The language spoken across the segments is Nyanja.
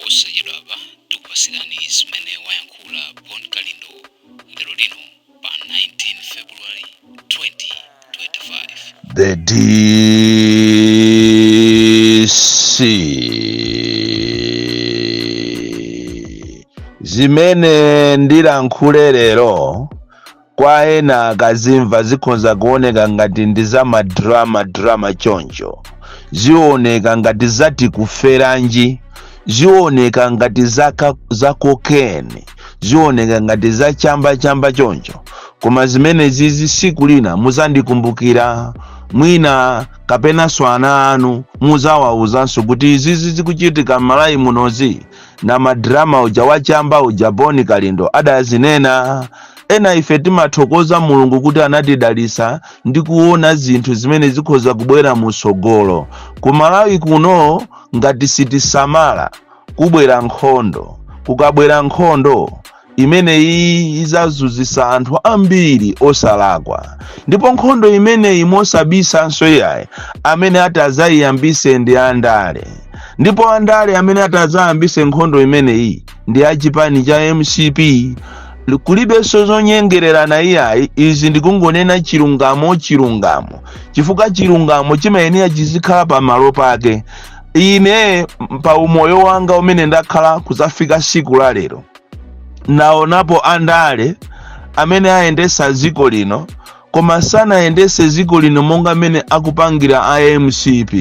Posachedwapa tikupasirani zimene wayankhula Bon Kalindo lero lino pa 19 February 2025. The DC, zimene ndilankhule lero, kwa ena akazimva zikhonza kuoneka ngati ndi za madrama drama choncho, zioneka ngati zati kuferanji, zioneka ngati za cocaine, zioneka ngati za chamba chamba choncho, koma zimene zizi siku lina muzandikumbukira mwina, kapenanso ana anu muzawawuzanso kuti izizi zikuchitika m'Malawi munozi na madrama uja wachamba uja Boni Kalindo adazinena. Ena ife timathokoza Mulungu kuti anatidalisa ndi kuona zinthu zimene zikhoza kubwera musogolo. Ku Malawi kuno ngati sitisamala, kubwera nkhondo. Kukabwera nkhondo imeneyi izazunzisa anthu ambiri osalakwa, ndipo nkhondo imeneyi, mosabisanso iyayi, amene ati azayiyambise ndi andale. Ndipo andale amene ati azayambise nkhondo imeneyi ndi achipani cha MCP. Kulibenso zonyengererana iyayi, izi ndikungonena chilungamo, chilungamo, chifukwa chilungamo chimayenera chizikhala pamalo pake. Ine pa umoyo wanga umene ndakhala kuzafika siku la lero, naonapo andale amene ayendesa dziko lino, koma sanayendese dziko lino monga mmene akupangira a MCP.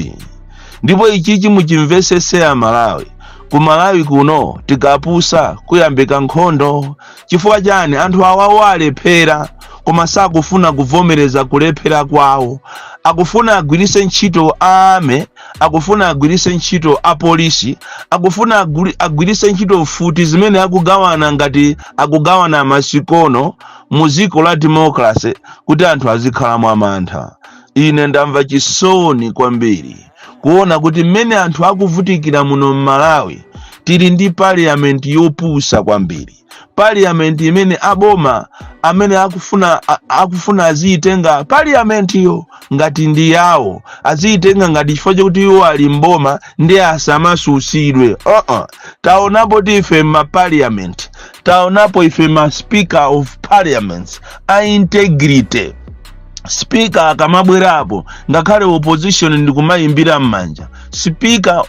Ndipo ichichi muchimvesese a Malawi, ku Malawi kuno tikapusa kuyambika nkhondo. Chifukwa chani? Anthu awawo alephera, koma sakufuna kuvomereza kulephera kwawo. Akufuna agwirise ntchito army, akufuna agwirise ntchito apolisi, akufuna agwirise ntchito mfuti zimene akugawana ngati akugawana masikono mu dziko la democracy, kuti anthu azikhala mwamantha. Ine ndamva chisoni kwambiri kuona kuti mmene anthu akuvutikira muno m'Malawi, tili ndi parliament yopusa kwambiri, parliament imene aboma amene akufuna aziyitenga parliament yo ngati ndi yawo, aziyitenga ngati chifukwa chokuti iwo ali mboma ndi asamasusidwe. Taonapo tife ma parliament, taonapo ife ma speaker of parliaments a integrity. Speaker akamabwerapo, ngakhale opposition ndikumayimbira m'manja. Speaker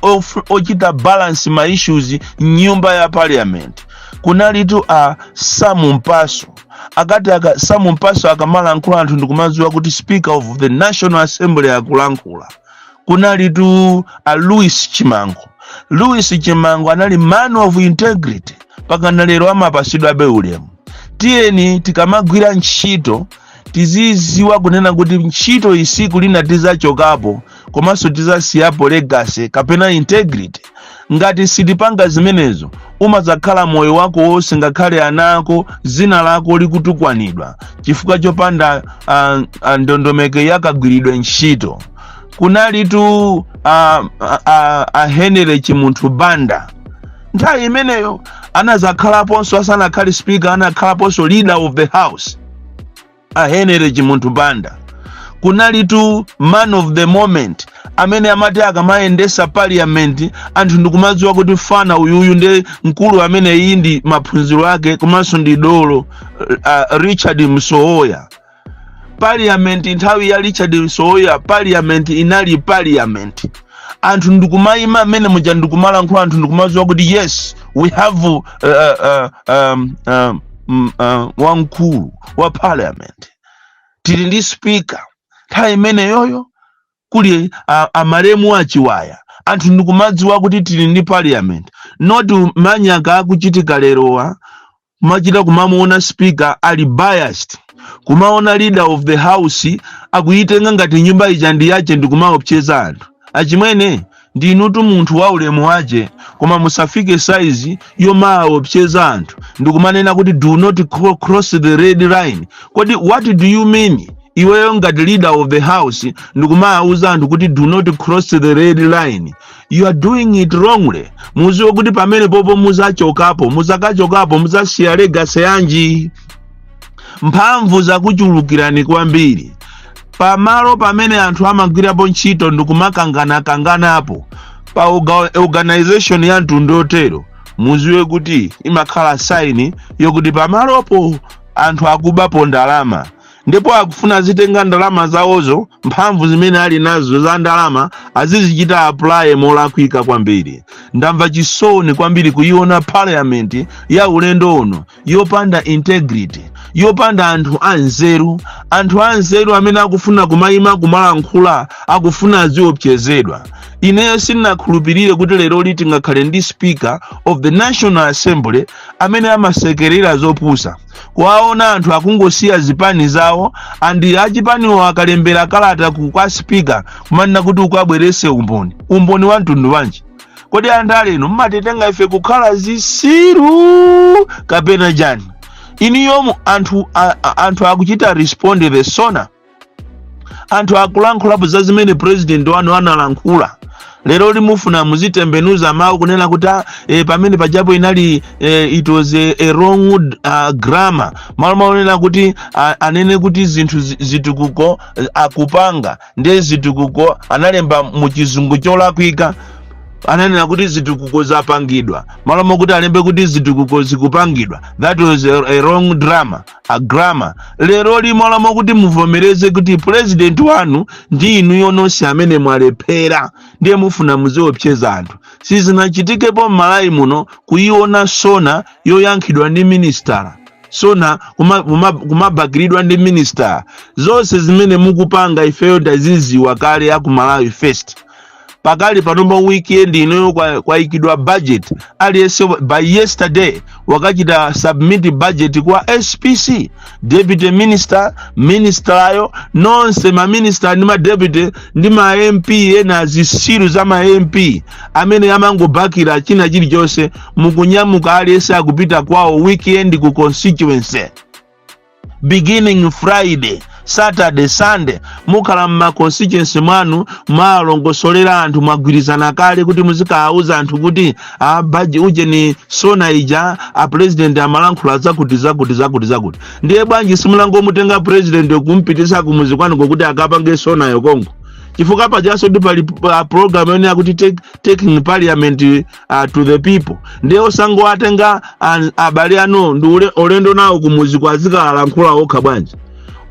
ochita balance ma issues nyumba ya parliament. Kunalitu a Sam Mpasu, akati aka Sam Mpasu akamalankhula, anthu ndikumadziwa kuti Speaker of the National Assembly akulankhula. Kunalitu a Louis Chimango. Louis Chimango anali man of integrity, pakana lero amapasidwabe ulemu. Tiyeni tikamagwira ntchito tiziziwa kunena kuti ntchito isiku lina tizachokapo, komanso tizasiyapo legacy kapena integrity. Ngati sitipanga zimenezo, umadzakhala moyo wako wonse, ngakhale ana ako, zina lako likutukwanidwa chifukwa chopanda ndondomeko yakagwiridwe ntchito. Kunalitu Henry Chimunthu Banda. Nthawi imeneyo anazakhalaponso, asanakhale speaker, anakhalaponso leader of the house, a Henry Chimunthu Banda. Kunalitu man of the moment amene amati akamayendesa parliament, anthu ndikumadziwa kuti fana uyuyu ndi mkulu amene iyi ndi maphunziro ake komanso ndi dolo, Richard Msowoya. Parliament nthawi ya Richard Msowoya, parliament inali parliament. Anthu ndikumayima amene muja ndikumalankhula, anthu ndikumadziwa kuti yes, we have wamkulu wa parliament, tili ndi speaker. Nthawi imeneyoyo kuli amalemu achiwaya, anthu ndikumadziwa kuti tili ndi parliament, not manyaka akuchitika lerowa. Kumachita kumamuona speaker ali biased, kumaona leader of the house akuyitenga ngati nyumba ija ndi yache ndikumaopseza anthu. Achimwene, ndinutu munthu wa ulemu wache, koma musafike saizi yomaopseza anthu ndikumanena kuti "Do not cross the red line." Kodi what do you mean, iweyo ngati leader of the house ndikumawuza anthu kuti "Do not cross the red line"? You are doing it wrongly. Muziwe kuti pamene popo muzachokapo, muzakachokapo muzasiya legacy yanji? Mphamvu zakuchulukirani kwambiri. Pamalo pamene anthu amagwirapo ntchito ndikumakangana-kanganapo, Pa organization ya mtundu otero, muziwe kuti imakhala sign yokuti pamalopo anthu akubapo ndalama, ndipo akufuna azitenga ndalama zawozo. Mphamvu zimene ali nazo za ndalama azizichita apply molakwika kwambiri. Ndamva chisoni kwambiri kuiona parliament ya ulendo uno yopanda integrity, yopanda anthu anzeru, anthu anzeru amene akufuna kumayima kumalankhula, akufuna aziopsezedwa. Ineyo sindinakhulupirire kuti lero tingakhale ndi Speaker of the National Assembly amene amasekerera zopusa. Kuwaona anthu akungosiya zipani zawo, andi achipaniwo akalembera kalata kwa speaker kumanena kuti ukabwerese umboni. Umboni wa mtundu wanji? Kodi anthu aleno mmatitenga ife kukhala zisiru kapena chani? Iniyomu anthu anthu akuchita respond the SONA, anthu akulankhulapo za zimene president wanu analankhula. Lero limufuna muzitembenuza mawu kunena kuti pamene pajapo inali it was a wrong grammar. Malo maonena kuti anene kuti zinthu zitukuko akupanga, ndiye zitukuko analemba mu Chizungu cholakwika. Ananena kuti zitukuko zapangidwa malo mokuti alembe kuti zitukuko zikupangidwa. That was a wrong drama, a grammar. Lero limalo mokuti muvomereze kuti president wanu ndi inuyo nonse amene mwalephera, ndiye mufuna muziopseza anthu. Sizinachitikepo m'Malawi muno kuiona SONA yoyankhidwa ndi minister, SONA kumabakiridwa ndi minister. Zonse zimene mukupanga ifeyo taziziwa kale aku Malawi First. Pakali panopa, weekend inoyo kwayikidwa budget. Aliyense by yesterday wakachita submit budget kwa SPC, deputy minister, ministerayo, nonse maminister ndi madeputy ndi ma MP ena, zisiru za ma MP amene amangobakira china chilichonse. Mukunyamuka, aliyense akupita kwawo weekend ku constituency. Beginning Friday, Saturday, Sunday, mukhala mma constituency mwanu, mwalongosolera anthu. Mwagwirizana kale kuti muzikawuza anthu kuti a budget ujeni, SONA ija, a president amalankhula zakuti, zakuti, zakuti, zakuti. Ndiye bwanji simulangomutenga president kumpitisa kumuzi kwanu kokuti akapange SONAyo konko? Chifukwa pajaso ndi pali program yone yakuti taking parliament to the people. Ndiye osangowatenga abale anu ndi ulendo nawo kumuzi kwazikalankhula okha bwanji?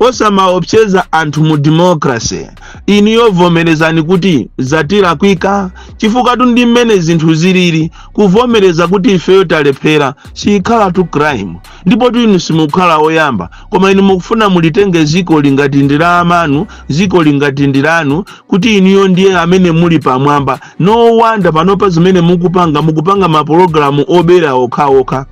Osamaopseza anthu mu democracy. Inu yovomerezani kuti zatilakwika, chifukwa tu ndi mmene zinthu zilili. Kuvomereza kuti ifeyo talephera sikhala tu crime, ndipo tu inu simukhala oyamba. Koma inu mukufuna mulitenge ziko lingati ndi la amanu, ziko lingati ndi lanu, kuti inuyo ndiye amene muli pamwamba. No wonder panopa zimene mukupanga, mukupanga mapulogalamu obera okhaokha.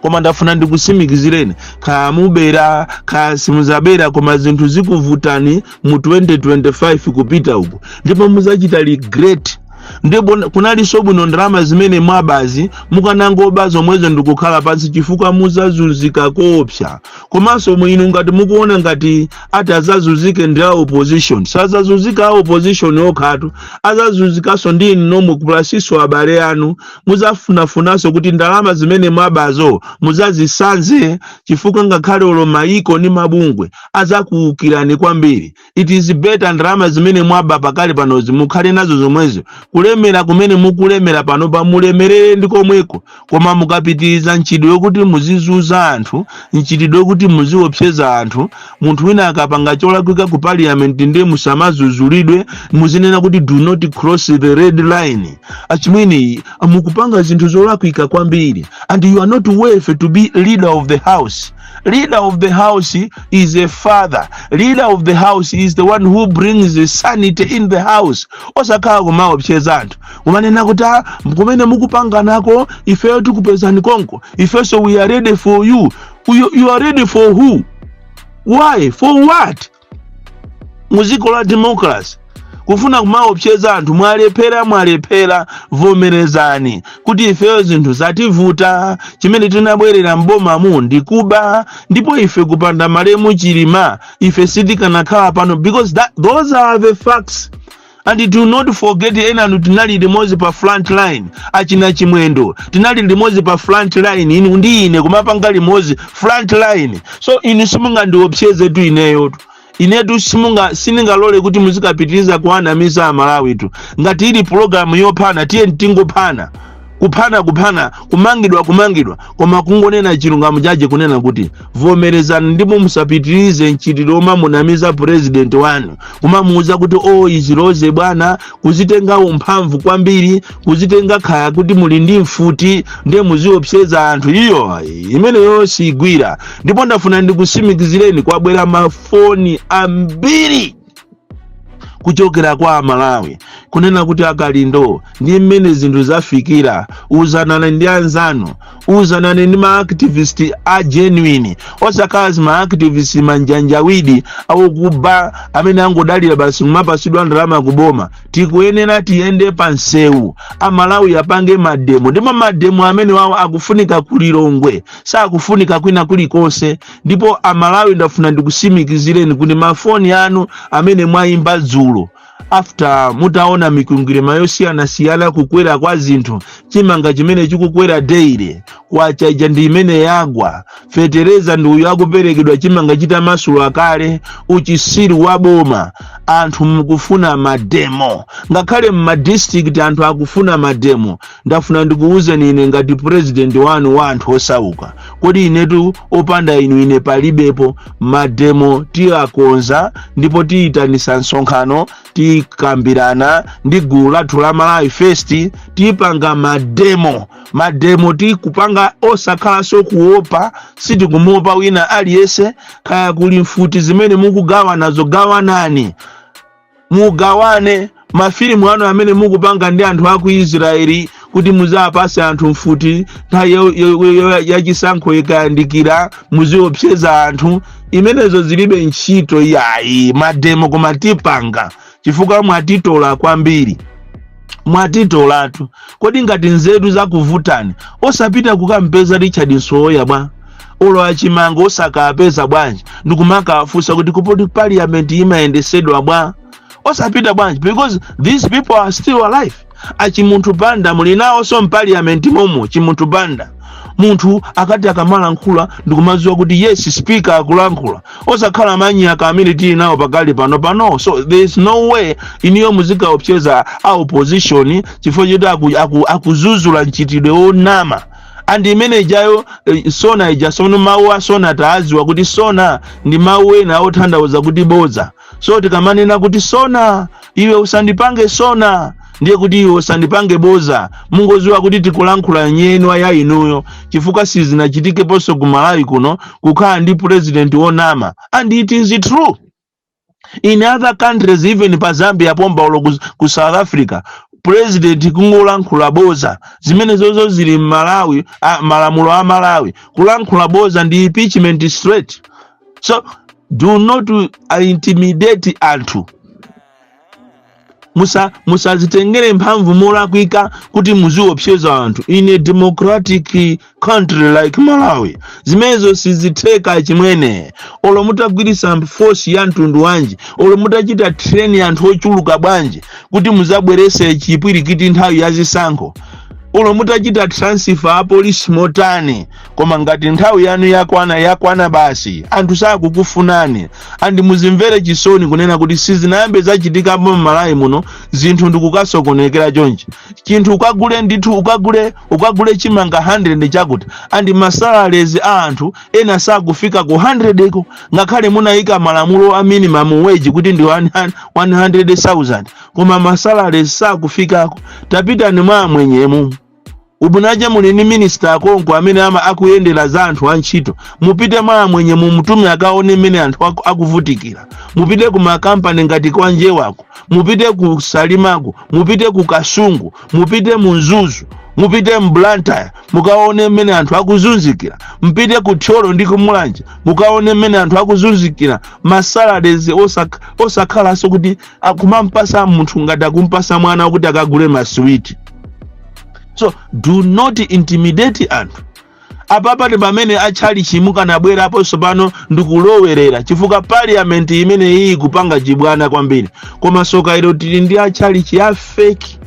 Koma ndafuna ndikusimikizireni, kaya mubera, kaya simuzabera, koma zinthu zikuvutani mu 2025 kupita uku, ndipo muzachita regret. Ndipo kunalinso bwino ndalama zimene mwabazi mukanangoba zomwezo ndikukhala pansi, chifukwa muzazunzika koopsa. Komanso inu ngati mukuona ngati ati azazunzike ndi a opposition, sazazunzika a opposition okhatu, azazunzikanso ndi inu nomwe, kupulasiso abale anu. Muzafunafunanso kuti ndalama zimene mwabazo muzazisanze, chifukwa ngakhale olo mayiko ndi mabungwe azakuwukirani kwambiri. It is better ndalama zimene mwaba pakali panozi mukhale nazo zomwezo. Kulemera kumene mukulemera panopa, mulemerere ndi komweko. Koma mukapitiriza mchitidwe yokuti muzizuza anthu, mchitidwe yokuti muziopseza anthu, munthu wina akapanga cholakwika ku parliament ndiye musamazuzulidwe, muzinena kuti "Do not cross the red line." Achimwene, mukupanga zinthu zolakwika kwambiri, and you are not worth to be leader of the house. Leader of the house is a father. Leader of the house is the one who brings the sanity in the house. Osakhala kumaopseza anthu, kumanena kuti, "Ah, kumene mukupanganako ifeyo tikupezani konko, ifenso we are ready for you." You are ready for who? Why? For what? Muziko la democracy kufuna kumaopseza anthu. Mwalephera, mwalephera. Vomerezani kuti ifeyo zinthu zativuta. Chimene tinabwerera m'bomamu ndikuba, ndipo ife kupanda malemu Chilima ife sitikanakhala pano, because those are the facts. And do not forget, enanu tinali limodzi pa front line. Achina Chimwendo, tinali limodzi pa front line, inu ndi ine kumapanga limodzi front line. So inu simungandiopseze tu ineyotu. Inetu simunga, sindingalole kuti muzikapitiriza kuanamiza Amalawitu. Ngati ili pulogalamu yophana, tiye tingophana, kuphana, kuphana, kumangidwa, kumangidwa, koma kungonena chilungamo chache, kunena kuti vomerezani ndipo musapitirize mchitidwe omamunamiza purezidenti wanu, kumamuuza kuti o iziloze bwana, kuzitenga umphamvu kwambiri, kuzitenga khaya kuti muli ndi mfuti ndiye muziopseza anthu. Iyo imeneyo sigwira. Ndipo ndafuna ndikusimikizireni, kwabwera mafoni ambiri kuchokera kwa Amalawi kunena kuti, "Akalindo, ndi mmene zinthu zafikira, uzanani ndi anzanu, uzanani ndi maactivist a genuine, osakhala maactivist manjanjawidi akukuba amene angodalira basi kumapasidwa ndalama kuboma. Tikuyenera tiyende pa nsewu, Amalawi apange mademo, ndipo mademo amene wawo akufunika kulilongwe, sakufunika kwina kulikonse." Ndipo Amalawi, ndafuna ndikusimikizireni kuti mafoni anu amene mwayimba dzulo after mutaona mikwingwirima yosiyanasiyana, kukwera kwa zinthu, chimanga chimene chikukwera daily, kwacha ija ndi imene yagwa, fetereza ndi uyu akuperekedwa chimanga chitamasula kale, uchisiru wa boma, anthu mukufuna mademo, ngakhale mmadistrict anthu akufuna mademo. Ndafuna ndikuwuzeni ine ngati president wanu wa anthu osauka, kodi inetu opanda inu ine palibepo. Mademo tiyakonza ndipo tiyitanisa msonkhano, tikambirana ndi gulu lathu la Malawi First, tipanga mademo. Mademo tikupanga osakhalanso kuopa, sitikumuopa wina aliyense. Kaya kuli mfuti zimene mukugawana, gawanani, mugawane mafilimu anu amene mukupanga ndi anthu aku Israeli kuti muzapase anthu mfuti nthawi yachisankho ikayandikira, muziopseza anthu. Imenezo zilibe ntchito yayi. Mademo koma tipanga chifukwa mwatitola kwambiri, mwatitolatu. Kodi ngati nzeru zakuvutani, osapita kukampeza Richard Nsoya bwa, olo achimango osakapeza bwanji ndikumakafunsa kuti kupoti parliament imayendesedwa bwa? Osapita bwanji? Because these people are still alive. Achimunthu Banda muli nawonso mparliament momo. Chimunthu Banda, munthu akati akamalankhula ndikumadziwa kuti yes, speaker akulankhula, osakhala manyaka amene tili nawo pakali pano pano. So there is no way iniyo muzikaopseza a opposition chifukwa choti akuzuzula mchitidwe wonama. And imene ijayo sona ija, sono mawu a sona taaziwa kuti sona ndi mawu ena otanthauza kuti bodza. So tikamanena kuti sona, iwe usandipange sona, ndiye kuti iwe usandipange boza, mungoziwa kuti tikulankhula nyenwa ya inuyo, chifukwa sizinachitikeponso ku Malawi kuno kukhala ndi president wonama. And it is true in other countries, even pa Zambia pomba, ulo ku South Africa, president kungolankhula boza, zimene zozo zili m'Malawi, malamulo a Malawi, kulankhula boza ndi impeachment straight. So do not intimidate anthu. Musazitengere mphamvu molakwika kuti muziopseza anthu in a democratic country like Malawi. Zimenezo sizitheka chimwene. Olo mutagwirisa force ya mtundu wanji, olo mutachita train anthu ochuluka bwanji kuti muzabwerese chipwirikiti nthawi ya zisankho, olo mutachita transfer a polisi motani, koma ngati nthawi yanu yakwana, yakwana basi. Anthu sakukufunani. And muzimvere chisoni kunena kuti sizinayambe zachitikapo m'Malawi muno zinthu ndikukasokonekera chonchi. Chinthu ukagule ndithu, ukagule chimanga 100 chakuti, and masalaries a anthu ena sakufika ku 100 ko, ngakhale munayika malamulo a minimum wage kuti ndi 100,000, koma masalaries sakufikako. Tapitani mwa amwenyemu ubunaja, muli ndi minista akonko amene ama akuyendera za anthu antchito. Mupite mwa amwenye, mumutume akaone mmene anthu akuvutikira. Mupite ku makampani ngati kwa Njewako, mupite ku Salimako, mupite ku Kasungu, mupite mu Mzuzu, mupite m'Blantyre, mukaone mmene anthu akuzunzikira. Mpite ku Thyolo ndi kumulanje, mukaone mmene anthu akuzunzikira. Masalaries osakhalanso kuti akumampasa munthu ngati akumpasa mwana kuti akagule masiwiti. So do not intimidate anthu. Apapa ndi pamene atchalichi mukanabweraponso pano ndikulowerera, chifukwa parliament imene iyi kupanga chibwana kwambiri. Koma soka ilo, tili ndi atchalichi a fake,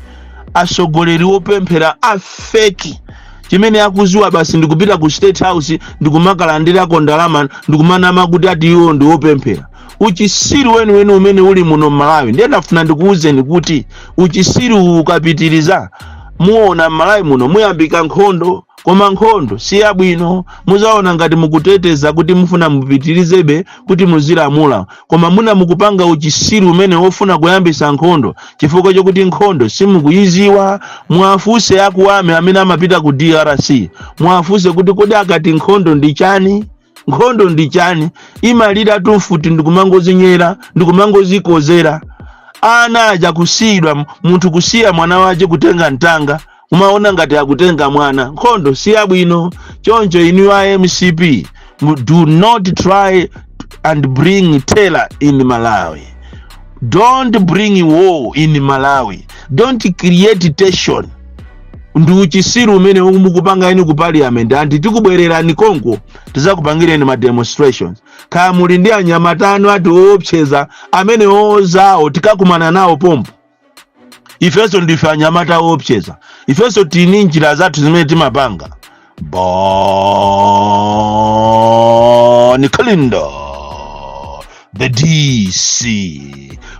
atsogoleri opemphera a fake. Chimene akuziwa basi ndikupita ku State House ndikumakalandirako ndalama, ndikumanama kuti ati iwo ndi opemphera. Uchisiru weniweni umene uli muno Mmalawi. Ndiye ndafuna ndikuwuzeni kuti uchisiru uwu ukapitiriza, muona Mmalawi muno muyambika nkhondo, koma nkhondo si yabwino. Muzaona ngati mukuteteza kuti mufuna mupitirizebe kuti muzilamula, koma muna mukupanga uchisiru umene wofuna kuyambisa nkhondo chifukwa chokuti nkhondo simukuyiziwa. Mwafunse akuwame amene amapita ku DRC, mwafunse kuti kodi akati nkhondo ndi chani? Nkhondo ndi chani? Imalira tumfuti ndikumangozinyera, ndikumangozikozera. Ana aja kusiyidwa, munthu kusiya mwana wace kutenga mtanga, umaona ngati akutenga mwana. Nkhondo si yabwino. Choncho inu a MCP, do not try and bring terror in Malawi. Don't bring war in Malawi. Don't create tension. Ndi uchisiru umene mukupanga inu ku parliament. Anti tikubwererani konko, tizakupangireni ma demonstrations. Kaya muli ndi anyamatano ati oopseza amene ozawo, tikakumana nawo pompo. Ifenso ndife anyamata oopseza, ifenso tini njira zathu zimene timapanga. Bon Kalindo, the DC,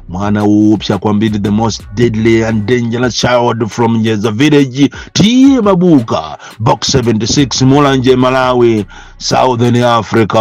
mwana woopsa kwambiri, the most deadly and dangerous child from Njeza village, T/A Mabuka, Box 76, Mulanje, Malawi, Southern Africa.